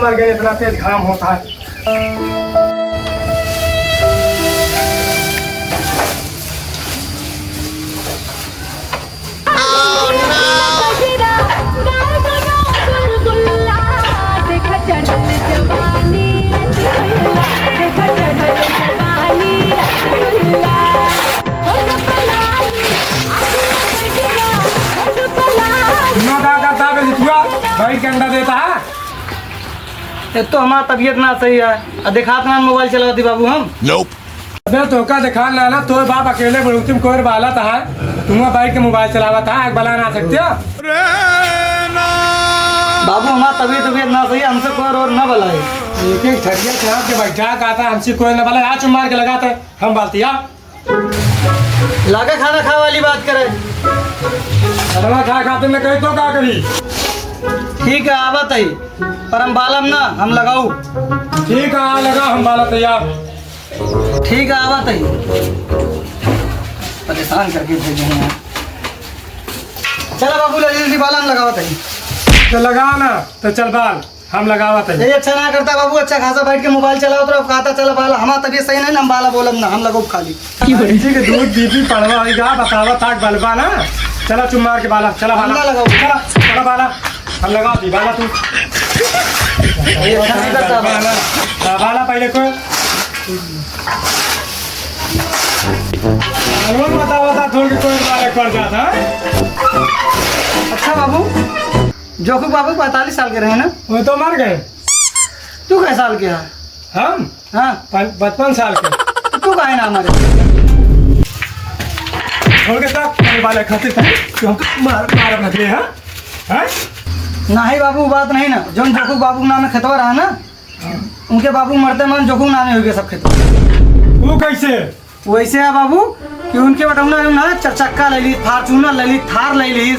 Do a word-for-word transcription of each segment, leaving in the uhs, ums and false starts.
मर गए, इतना तेज घाम होता है। सुनो, का करता है बे जितुआ? भाई के अंडा देता है। एक तो हमार तबियत ना सही है, आ देखात ना मोबाइल चलावत ही बाबू हम। अबे तोका देखात ना ना, तोर बाप अकेले बड़ौती में कोई बालत है, तुम बैठ के मोबाइल चलावत है, एक बला ना सकते हो? बाबू हमार तबियत, तबियत ना सही है, हमसे कोई और ना बलाए। एक एक थरिया छाप के बैठा कहता है, हमसे कोई ना बलाए, आज मार के लगाते हैं, हम बालतिया। लागे खाना खाए वाली बात करे। खाना खाए खातिर न कही तो का करी? ठीक है, आवत है, पर हम बालम ना, हम लगाऊ। ठीक है, आ लगा, हम बाला तैयार। ठीक है, आवत है। परेशान करके भेजे हैं यार। चला बाबू, जल्दी जल्दी बाला, हम लगावत है। तो लगा ना, तो चल बाल। हम लगावत है। ये अच्छा ना करता बाबू, अच्छा खासा बैठ के मोबाइल चलावत रहो, कहता चला बाला, हमार तबियत सही नहीं ना, हम बाला बोलब ना, हम लगो खाली। इसी के दूध बीपी पड़वा होई गा, बतावा ताक बलबा ना। चला चुप मार के बाला, चला बाला। हम ना लगाओ। चला, चला बाला। हम लगा दी बाला तू। ये अच्छा नहीं करता बाला। हाँ, बाला पहले को। और बतावा था थोड़ी कोई बाला कर जाता है। अच्छा बाबू, जोखू बाबू पैंतालीस साल के रहे ना? वो तो मर गए। तू कै साल के है? हम? हाँ। पन-, पचपन साल के। तो तू काहे ना मरे? छोड़ के तक मरे वाले खातिर था, तू हमको मार, मार रख ले, हाँ? हाँ? नहीं बाबू, बात नहीं ना। जौन जोखू बाबू के नाम में खेतवा रहा ना, उनके बाबू मरते मन जोखू नाम में हो गया सब खेतवा। वो कैसे? वैसे है बाबू कि उनके बटौना जौन है, चार चक्का ले ली, Fortuner ले ली, Thar ले ली,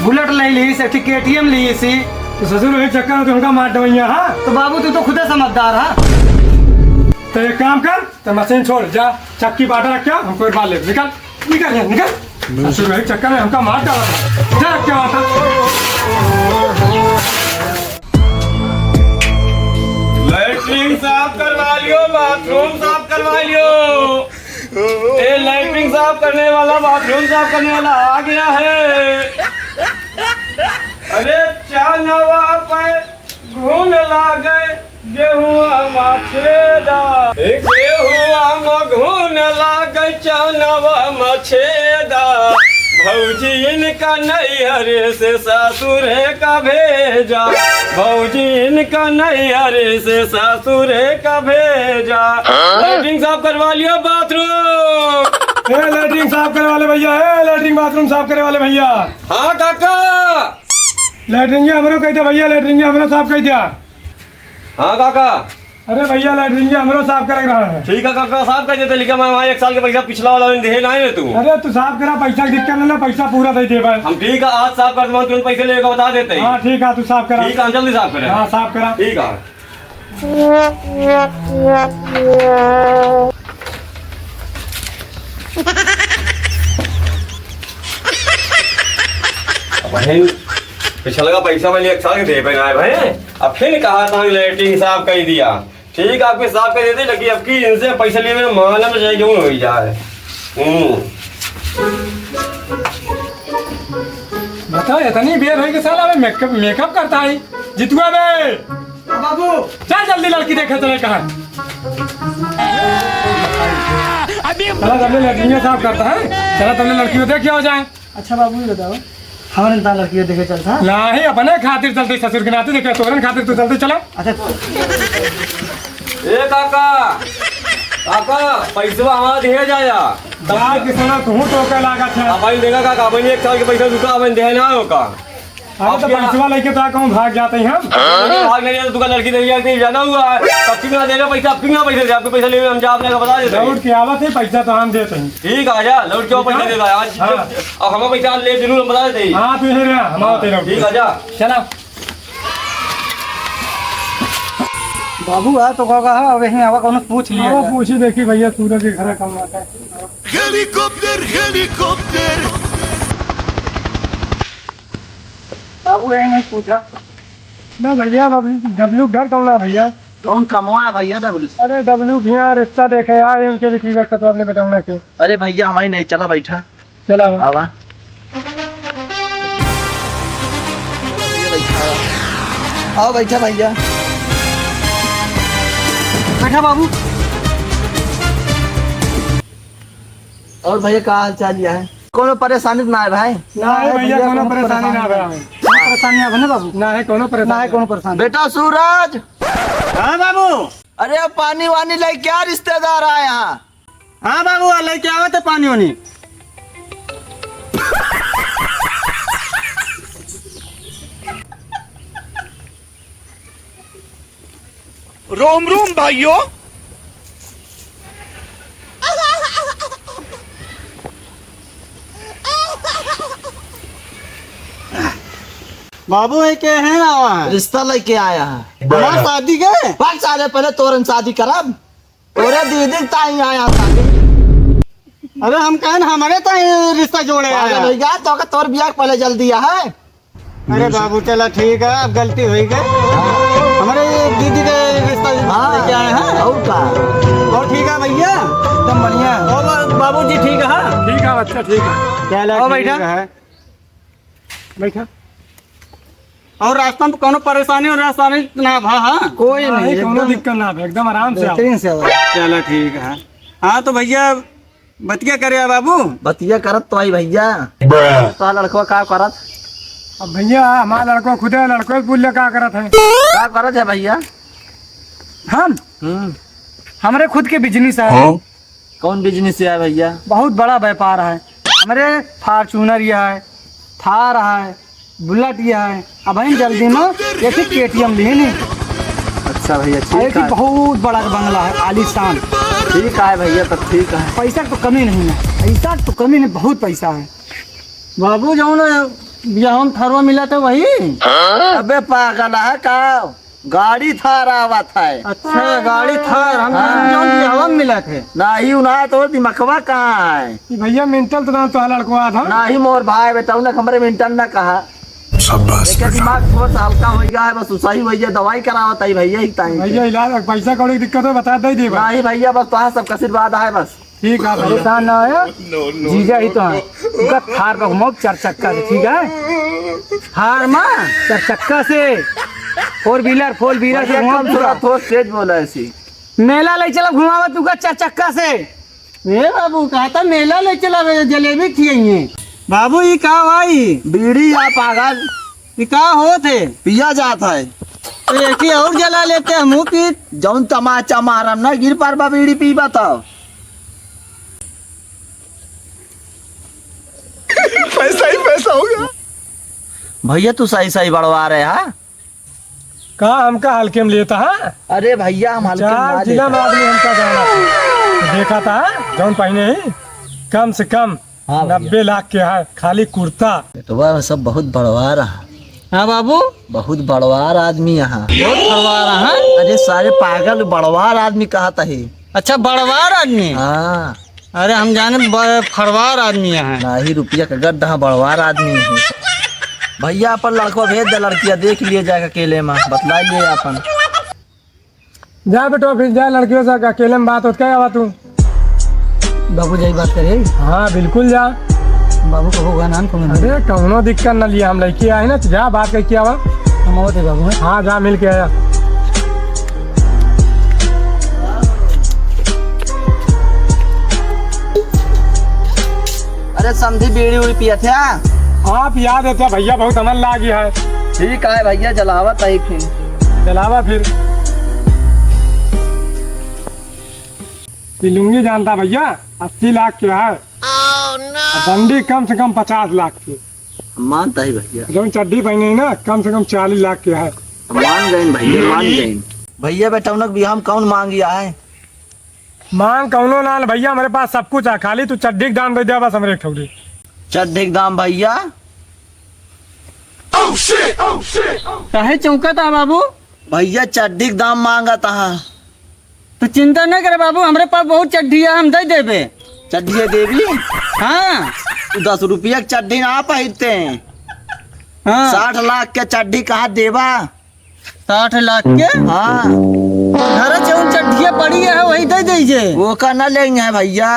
Bullet ले ली, एक ठे K T M ली सी। तो ससुर वही चक्कर में तो हमका मार डवैया, हाँ? तो बाबू तू तो खुदे समझदार है। तो एक काम कर, तो मशीन छोड़, जा चक्की बाटा रख के हमको एक बार ले निकल, निकल यहाँ, निकल। ससुर वही चक्कर में हमका मार डाला था। जा रख के वहाँ था। लैट्रिन साफ करवा लियो, बाथरूम साफ करवा लियो। ए, लैट्रिन साफ करने वाला, बाथरूम साफ करने वाला आ गया है। अरे, चनवा पे घुन लागे, गेहुआ मा छेदा। ए, गेहुआ मा घुन लागे, चनवा मा छेदा। भौजी इनका नैहरे से सासुरे का भेजा, भौजी इनका नैहरे से सासुरे का भेजा। हाँ? लैट्रिन साफ करवा लियो, बाथरूम। ए, लैट्रिन साफ करे वाले भैया, ए, लैट्रिन बाथरूम साफ करे वाले भैया। हाँ काका। लैट्रिन ये हमरो कही दिया भैया, लैट्रिन ये हमरो साफ कही दिया। हाँ काका। अरे भैया, लैट्रिन ये हमरो साफ करे रहा है। ठीक है काका, साफ कर देते, लेकिन मैं वहाँ एक साल के पैसा पिछला वाला दिन दिहे ना है तू। अरे तू साफ करा, पैसा की दिक्कत ना, पैसा पूरा दे दे भाई। हम ठीक है, आज साफ कर दूँ, तुम पैसे लेके बता देते हैं। हाँ ठीक है, तू साफ करा। ठीक है, हम जल्दी साफ करें। हाँ साफ करा। ठीक है। अब भाई, पिछलका पैसा मैंने एक साल के दे पे ना है भाई। अब फिर कहा था लैट्रिन साफ कर दिया। ठीक, आपके साफ कर देते, लेकिन अब की इनसे पैसा लिए मैंने मालूम नहीं क्यों हो जाए। हम्म। बता, इतनी बेर होई कि साला अबे मेकअप, मेकअप करता है। जितुआ बे। हाँ बाबू। चल जल्दी लड़की देखे चले कहाँ। अभी चला तबले लड़की साफ करता है। चला तबले लड़की को देख के आ जाए। अच्छा बाबू, ये बताओ, हमारे इंसान लड़की देखे चलता? नहीं, अपने खातिर चलते, ससुर के नाते देखे, तोरन खातिर तू चलते चला। अच्छा। ए काका, काका, पैसवा हमारा दिहे जाया। बाप के सोना तू टोके लागत है। अपन देखा काका, अपन एक साल के पैसा रुका, अपन दे ना होका। अरे तो अब क्या? पैसवा लेके तो कहूँ भाग जाते हैं हम। भाग नहीं जाते, तुका लड़की नहीं जाती, जाना हुआ है। तब कितना दे रहे पैसा, अब कितना पैसा दे, आपके पैसा ले हम जा, आपने बता देते हैं। लौट के आवत है, पैसा तो हम देते हैं। ठीक है, आजा, लौट के पैसा दे दे, आज हाँ। अब हमारा पैसा ले जरूर, हम बता देते हैं। हाँ, तू इधर आ, हम आते हैं। ठीक है, आजा। चला। बाबू, आ तो का कहा, अब यहीं आवा, कौनो पूछ लिया अब जाए। पूछी देखी भैया, सूरज के घर कम आता है। हेलीकॉप्टर, हेलीकॉप्टर। बाबू, यहीं नहीं पूछा। ना भैया, डब्लू, डब्लू डर कौन है भैया? कौन कमवा है भैया डब्लू से? अरे डब्लू भैया रिश्ता देखे आए, उनके भी ठीक है, तो अपने बेटौना के। अरे भैया, हमारी नहीं, चला बैठा। चला। आवा। आओ बैठा भैया। बैठा बाबू। और भैया, का हाल चाल या है? कोनो परेशानी तो ना है भाई? ना है भैया, कोनो परेशानी ना है। कोनो परेशानी ना है ना बाबू? ना है कोनो परेशानी। ना है कोनो परेशानी। बेटा सूरज। हाँ बाबू। अरे पानी वानी लेके आ, रिश्तेदार आए हैं। हाँ बाबू, आ लेके आवे तो पानी वानी। रोम रोम भाइयों। बाबू, ये के है आवा? रिश्ता लेके आया है। हमार शादी के? पाँच साल पहले तोरन शादी करब। तोरे दीदी ताई आया शादी। अरे हम कहन हमरे ताई रिश्ता जोड़े पागल आया। हो गया, तो का तोर बियाह पहले जल्दी है। अरे बाबू, चला ठीक है, अब गलती हुई गई। हमारे दीदी के रिश्ता हाँ, लेके आए हैं। और का? और ठीक है भैया? एकदम बढ़िया। और बाबूजी ठीक है? ठीक है बच्चा, ठीक है। चला आओ ठीक बैठा। है। बैठा। और रास्ता में कोनो परेशानी और रास्ता में ना भा, हाँ? कोई नहीं, नहीं, कोनो एकदम दिक्कत ना भा, एकदम आराम से आओ। बेहतरीन से आओ। चला ठीक है। हाँ तो भैया, बतिया करे आ बाबू। बतिया करत तो आई भैया। तो लड़कवा का करत? अब भैया, हमारा लड़कवा खुदे लड़कवा बोल ले का करत है। का करत है भैया? हम? हम्म। हमरे खुद के बिजनेस है। हाँ। कौन बिजनेस है भैया? बहुत बड़ा व्यापार है। हमरे Fortuner या है, Thar है, Bullet या है। अब हम जल्दी में एक ही KTM लिहे नी। अच्छा भैया, ठीक है। बहुत बड़ा बंगला है, आलीशान। ठीक है भैया, तब ठीक है। पैसा तो कमी नहीं है, पैसा तो कमी नहीं, बहुत पैसा है। बाबू, जौन बियाह में Thar-वा मिला था वही? अबे पागल है का? गाड़ी Thar आवत है। अच्छा, गाड़ी Thar, हम हाँ। जौन बियाह में मिला थे। नाही, उन्हा तो दिमकवा कहाँ है? ई भैया mental तो ना तो लड़कवा था। नाही मोर भाई, बेटा, उन्हें हमरे mental ना कहा। शाबाश एके बेटा। दिमाग थोड़ा सा हल्का हो गया है, बस उसाही हो गया, दवाई करावत है भैया, एक टाइम पे। भैया, इलाज, पैसा कौड़ी की दिक्कत है, बता दे दे बस। नाही भैया, बस तोहार सबका आशीर्वाद है बस। ठीक है, परेशान ना हो, जीजा ही तो है। उनका Thar पर घुमाओ चार चक्का से, ठीक है? Thar में चार चक्का से, four wheeler, four wheeler से भैया, घुमाओ कम थोड़ा, पूरा। थोड़ा तेज बोला ऐसी। मेला ले चला घुमावा तुका चार चक्का से। ए बाबू, कहा था मेला ले चला, जलेबी खियाइए। बाबू, ई का भाई? बीड़ी या पागल। ई का होत है? पिया जात है। तो एक ही और जला लेते हमहू पीत। जौन तमाचा मारम ना, गिर परबा बीड़ी पीबा तो। पैसा ही पैसा होगा। भैया, तू सही सही बड़वा रहे हा? का हमका हल्के में लेता हा? अरे भैया, हम हल्के में चार ना जिला लेता। में आदमी हमका जाना था। देखा था, जौन पहिने ही, कम से कम हाँ भैया। नब्बे लाख के है, खाली कुर्ता। बेटवा सब बहुत बड़वार है। हाँ बाबू। बहुत बड़वार आदमी है। बहुत बड़वार है? अरे सारे पागल, बड़वार आदमी कहत है। अच्छा, बड़वार आदमी? हाँ। अरे हम जाने ब-, फड़वार आदमी है। नाही, रुपया का गड्ढा, बड़वार आदमी है। भैया अपन लड़को भेज दे, लड़किया देख लिए जाके अकेले में, बतला लिए अपन। जा बेटवा, फिर जा, लड़कियों से अकेले में बात होत, क्या आवा तू? बाबू जाई बात करे? हाँ, बिल्कुल जा। बाबू कबो हुआ नान कौन? अरे, कौनो दिक्कत न लिया, हम लड़की आए ना, तो जा बात करके आवा। हम आवत है बाबू, हैं? हाँ, जा मिल के आया। अरे समधी, बीड़ी उड़ी पियत है? हाँ, पिया देते भैया, बहुत अमन लागी है। ठीक है भैया, जलावत है फिर। जलावा फिर। ये लुंगी जानता भैया, अस्सी लाख के है। और डंडी कम से कम पचास लाख के। मानता ही भैया। जौन चड्डी पहने है ना, कम से कम चालीस लाख के है। मान गए भैया, मान गए। भैया, बेटौनक बियाह में कौन मांग आया है? मांग कौनो ना भैया, हमरे पास सब कुछ है, खाली तू चड्डी के दाम दे दे बस हमरे एक ठौरी। चड्डी के दाम भैया? काहे चौंकत है बाबू? भैया चड्डी के दाम मांगत है। तो चिंता न करे बाबू, हमरे पास बहुत चड्डी है, हम दे देबे। चड्डी देबी? हाँ। तू दस रुपया के चड्डी ना पहिरते हैं। हाँ। साठ लाख के चड्डी कहाँ देबा? साठ लाख के? हाँ। घर जौन चड्ढिया पड़ी है, वही दे दीजिए। वो का ना लेंगे हैं भैया।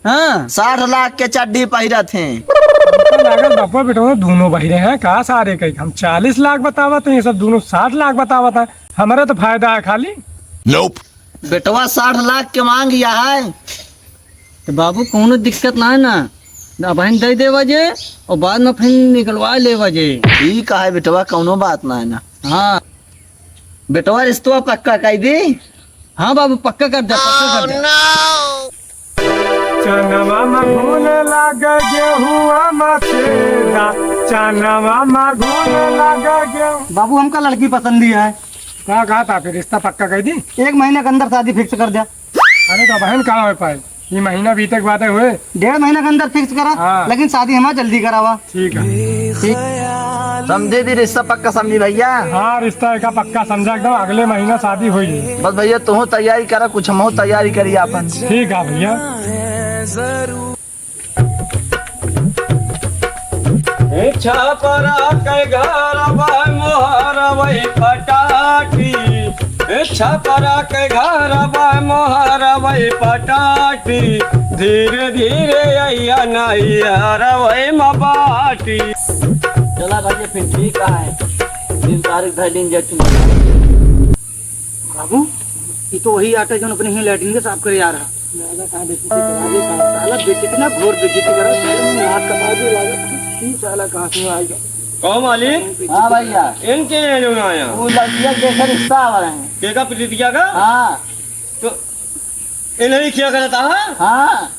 हाँ। साठ लाख के चड्ढी पहिरत हैं। हमका लागल बापा बेटवा दोनों बहिरे हैं, का सारे कही हम चालीस लाख बतावत हैं, ये सब दोनों साठ लाख बतावत हैं, हमारा तो फायदा है खाली। Nope। बेटवा साठ लाख के मांग या है। तो बाबू, कौनो दिक्कत ना है ना, अबहिन दे देवा जे और बाद में फिर निकलवा लेवा जे। ठीक है बेटवा, कौनो बात ना है ना। हाँ। बेटवा, रिश्तवा पक्का कर दी। हाँ बाबू, पक्का कर दे, पक्का कर दे। चनवा में घुन लागे, गेहुआ में छेदा। चनवा में घुन लागे, गेहूं। बाबू, हमका लड़की पसंद ही है। का कहा था फिर, रिश्ता पक्का कर दी? एक महीने के अंदर शादी fix कर दे। अरे तो बहन, का हो पाए, ये महीना बीते के बाद हुए। डेढ़ महीना के अंदर fix करा, हाँ। लेकिन शादी हमार जल्दी करावा। ठीक है। ठीक। समझे दी, रिश्ता पक्का समझी भैया। हाँ, रिश्ता एका पक्का समझा एकदम, अगले महीना शादी होई। बस भैया, तुहू तैयारी करा, कुछ हमहू तैयारी करी आपन। ठीक है भैया। छपरा के घर बा मोहर वही पटाटी, छपरा के घर बा मोहर वही पटाटी, धीरे धीरे अइया नैहर वही मबाटी। चला भैया, फिर ठीक है, तीन तारीख भैलिन जैतू। बाबू, ये तो वही आटा है जो अपने ही लैट्रिन के साफ करे आ रहा। दादा, कहाँ बेइज्जती करा दे, कहाँ साला बेइज्जती, कितना घोर बेइज्जती करा, साले में हाथ कटा दे, लागत है, ई साला कहाँ से आएगा? कहो मालिक। हाँ भैया। इनके लिए जो आया। वो लड़किया के देखे रिश्ता आ रहे हैं। के का, प्रीतिया का? हाँ। तो इन्हें क्या करता है? हाँ।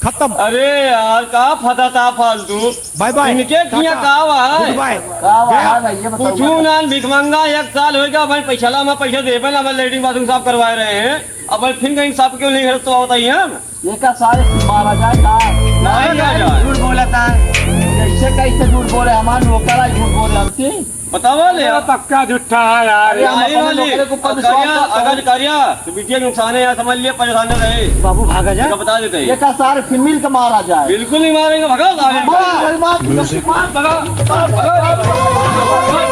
खत्म। अरे यार, का फंसाता फालतू? Bye bye। इनके किया टाटा। का हुआ है? Good bye। का हुआ है गया। भैया, बताओ। कुछ ना, भिखमंगा, एक साल हो गया, भाई, पैसा ला, मैं पैसा देबे ना, मैं लेटरिन बाथरूम साफ करवा रहे हैं, अब भाई, फिर कहीं साफ क्यों नहीं करते, बताइए हम। ये का सारे मारा जाए का? मारा ना जाए। झूठ बोलता है। कैसे, कैसे झूठ बोले? हमारे लोकल है, झूठ बोले हमसे। बतावा ले यार। पक्का झूठा है यार। अरे, हम अपने लोकल के ऊपर विश्वास करते हैं। अगर करिया, तो बिटिया के नुकसान है यार, समझ लिया, परेशान न रहे। बाबू, भागा जाए। इसका बता देते हैं। ये का सारे फिर मिल के मारा जाए। बिल्कुल नहीं मारेंगे, भगा सारे। मार, मार, मार, मार, भगा, भगा, भगा।